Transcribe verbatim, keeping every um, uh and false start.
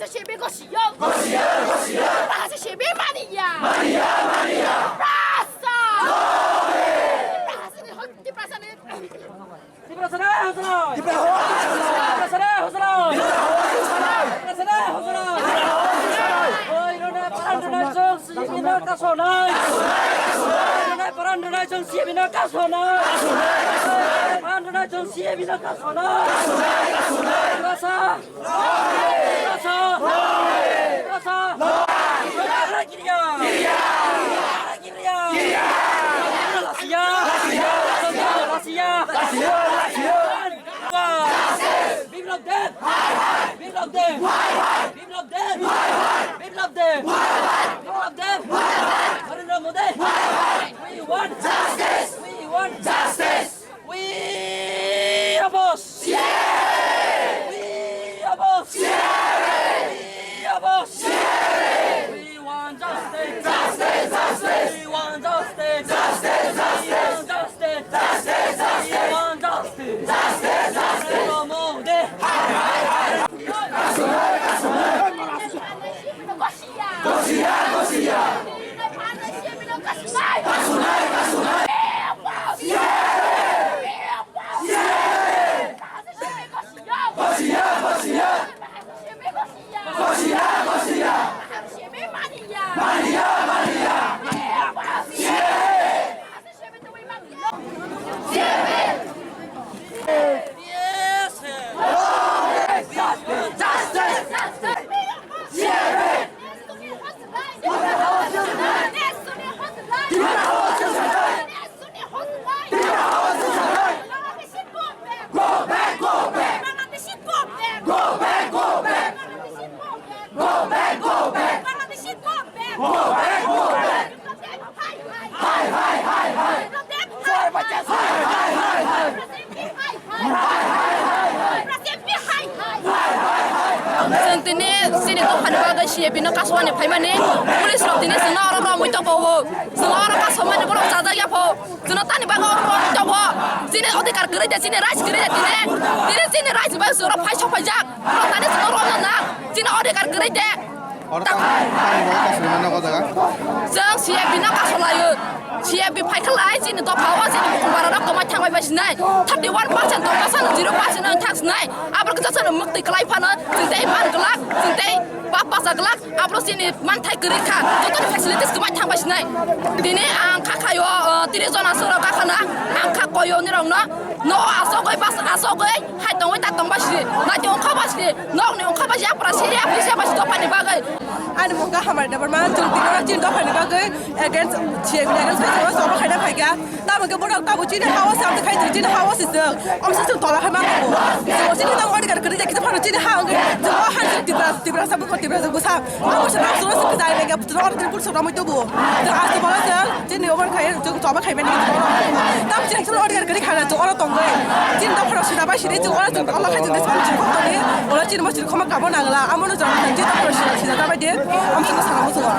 Sebe gosiyo. Gosiyo, gosiyo. Bahasa sebe maniya. Maniya, maniya. Rasa. Bahasa ni hot, di bahasa ni. Tiprasa ni hosra. Tiprasa ni hosra. Tiprasa ni hosra. Oi, rona, parang rona, jong, sini na kasonai. Rona, parang rona, jong, sini na kasonai. Parang rona, jong, sini na kasonai. Tiprasa. Biplab Deb! Biplab Deb! Biplab Deb! Biplab Deb! Biplab Deb! Narendra Modi! We want justice! We want justice! We oppose! We oppose! We oppose! We want justice! Justice! Justice! We want justice! Justice! Justice! We want justice! Justice! Justice! We want justice! Justice! Justice! Narendra Modi! Gosia! Gosia! Gosia! Kasunai! Kasunai! Kasunai! Go back, go back. Go back, go back. Go back, go back. Go back, go back. Go back, go back. Hi, hi, hi, hi. Hi, hi, hi, hi. Hi, hi, hi, hi. Chwng tini chini dophani bagwi C A B no kasumani phaimani police rok tini chwngno oro romwi tongbawo. Chwng oro kasumani borok chajak ya pho. Chwngno tani bagwi oro romwi tongbo. Chini odhikar kwrwi de, chini rights kwrwi de tini. Tini chini rights bai chwng oro phai sok phaijak. Borok tani chwngno romna nang. Chini odhikar kwrwi de. Oro tamo, tamo bo kasu mano o jaga. Chwng C A B no kasulaio. C A B phaikhalai chini dopha o chini bukhung bara rok kwmai thangbai bai sinai. Thirty one percent tongma sano zero percent no thang sinai. Abro kisa sano mukti kwlai phano chwng tei man glak, chwng tei bap basa glak. Abro chini manthai kwrwi kha. Joto ni facilities kwmai thangbai sinai. Tini ang kha khaio, uh, tris jona soro kakhana. Ang kha koyo ni rok no. No asogoi bas asogoi hai tongoi ta tongbai sini. Nai tong kha bai sini. Nok ni ongkha bai yapra siri yapri se bai dophani bagwi. Ani mungka Hamari Debbarma, chwng tini oro chini dophani bagwi against, C A B ni against khe chwng oro choba khaina phaikha. Tamo khe borok tamo chini ha-o se amtwi khai chini ha-o se chwng. Omo se chwng tola khai ma tongo. Chwng chini tamo odhikar kwrwi khe phano chini ha wngwi chwng o ha chwng Tipra, Tiprasa buko Tiprasa bwsa. Amo se chwng chwng kwchai rega chwng oro chwng pulso romwi tubu. Chwng asto bola chwng chini obo khai chwng choba khai mani chwng oro. Tamo chini chwng odhikar kwrwi khana chwng oro tongwi. Chini dophano sida bai sini chwng oro chwng tola khai chwng desmani chwng khokoni. Oro chini mo chwng khoma kamo nangla. Amo no chwng chini dophano sida sida bai de. Amo chwng sana muchungo.